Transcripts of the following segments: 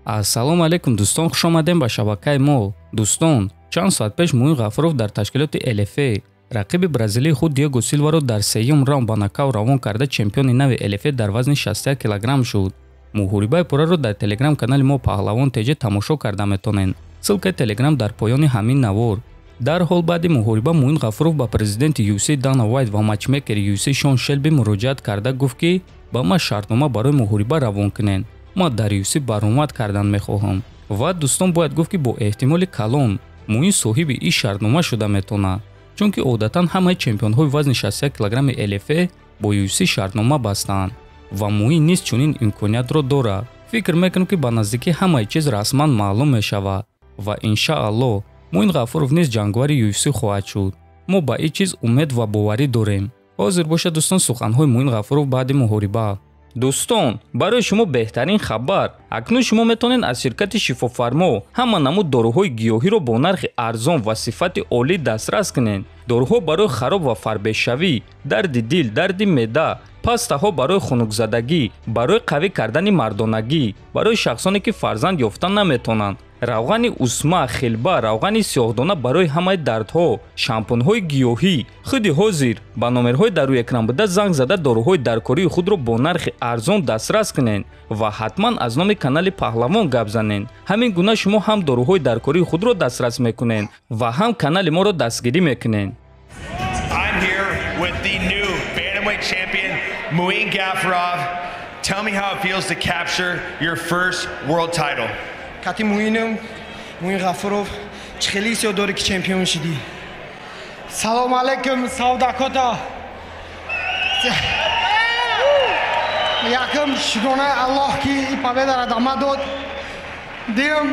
Ассалому алайкум дӯстон, хуш омадем ба шабакаи мо. Дӯстон, чанд соат пеш Муин Ғафуров дар ташкилоти ЛФА рақиби бразилии худ Диего Силваро дар сеюм раунд ба нокаут равон карда чемпиони нави ЛФА дар вазни 61 килограмм шуд. Муҳорибаи пурраро дар телеграм-канали мо Паҳлавон ТЖ тамошо карда метонед. Ссылкаи телеграм дар поёни ҳамин навор. Дарҳол баъди муҳориба Муин Ғафуров ба президенти UFC Дана Вайт ва матчмекери UFC Шон Шелби муроҷиат карда гуфт, ки ба ман шартнома барои муҳориба равон кунед. Ман дар UFC баромад кардан мехоҳам. Ва дӯстон, бояд гуфт, ки бо эҳтимоли калон Муин соҳиби ин шартнома шуда метавонад, чунки одатан ҳамаи чемпионҳои вазни 61 килограмми ЛФА бо UFC шартнома бастаанд ва Муин низ чунин имкониятро дорад. Фикр мекунам, ки ба наздикӣ ҳамаи чиз расман маълум мешавад ва иншааллоҳ Муин Ғафуров низ ҷанговари UFC хоҳад шуд. Мо ба ин чиз умед ва боварӣ дорем. Ҳозир бошад, дӯстон, суханҳои Муин Ғафуров баъди муҳориба. Дӯстон, барои шумо беҳтарин хабар. Акнун шумо метавонед аз ширкати Шифофармо ҳама намуд доруҳои гиёҳиро бо нархи арзон ва сифати олӣ дастрас кунед. Доруҳо барои хароб ва фарбешавӣ, дарди дил, дарди меъда, пастаҳо барои хунукзадагӣ, барои қавӣ кардани мардонагӣ, барои шахсоне ки фарзанд ёфта наметавонанд, равғани усма, хилба, равғани сиёҳдона барои ҳамаи дардҳо, шампунҳои гиёҳӣ. Худи ҳозир ба номерҳои дар рӯи экран буда занг зада доруҳои даркории худро бо нархи арзон дастрас кунед ва ҳатман аз номи канали Паҳлавон гап занед. Ҳамин гуна шумо ҳам доруҳои даркории худро дастрас мекунед ва ҳам канали моро дастгирӣ мекунед. I'm here with the new bantamweight champion, Muin Gafurov. Tell me how it feels to capture your first world title. Кати Муином, Муин Ғафуров, чӣ хеле ҳиссиёт дорӣ, ки чемпион шидӣ? Салом алейкум, Саут Дакота. Якум, шукронаи Аллоҳ, ки ин победаро да ма дод. Дуюм,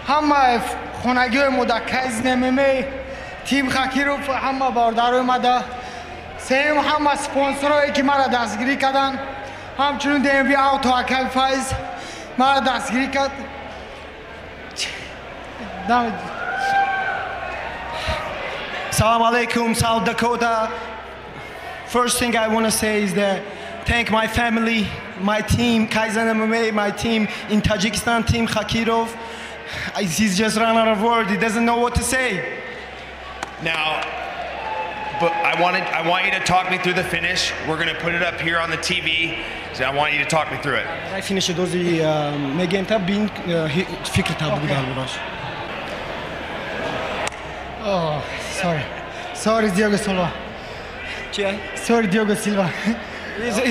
ҳама хонагиҳои мо да Кайзен ММА, тим Хакиров, ҳама бародарои ма да. Сеюм, ҳама спонсорое, ки маро дастгирӣ карданд, ҳамчунин ДМВ Ауто, акай Файз маро дастгирӣ кард. Salam alaikum, South Dakota. First thing I want to say is that thank my family, my team, Kaizen MMA, my team in Tajikistan, Team Khakirov. He's just run out of words. He doesn't know what to say. Now, but I want you to talk me through the finish. We're gonna put it up here on the TV. So I want you to talk me through it. Рай финиши дози мегем та бин фикр та бугу дар бораш. Oh, sorry. Sorry, Diego Silva. Чи? Sorry, Diego Silva.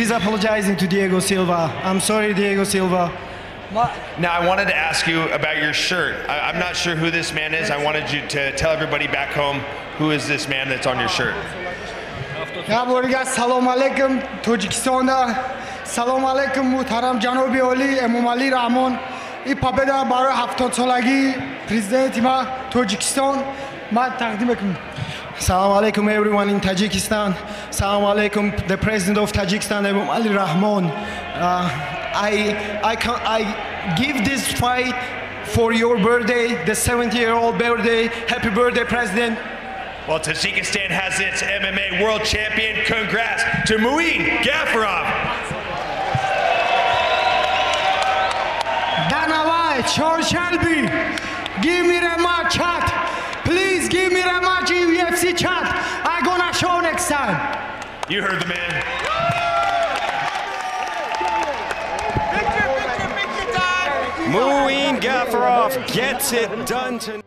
He's apologizing to Diego Silva. I'm sorry, Diego Silva. Now, I wanted to ask you about your shirt. I'm not sure who this man is. I wanted you to tell everybody back home, who is this man that's on your shirt? Як бор дигар салом алейкум Тоҷикистонда, салом алейкум муҳтарам ҷаноби олӣ Эмомалӣ Раҳмон. Ин победа барои 70-солагии президенти ма Тоҷикистон ман тақдим мекунам. Salam alaikum everyone in Tajikistan. Salam alaikum the president of Tajikistan, Emomali Rahmon. I give this fight for your birthday, the 70-year-old birthday. Happy birthday, President. Well, Tajikistan has its MMA world champion. Congrats to Muin Gafurov. Dana White, Sean Shelby, give me the match chat. Please give me the match in UFC chat. I gonna show next time. You heard the man. Muin Gafurov gets it done tonight.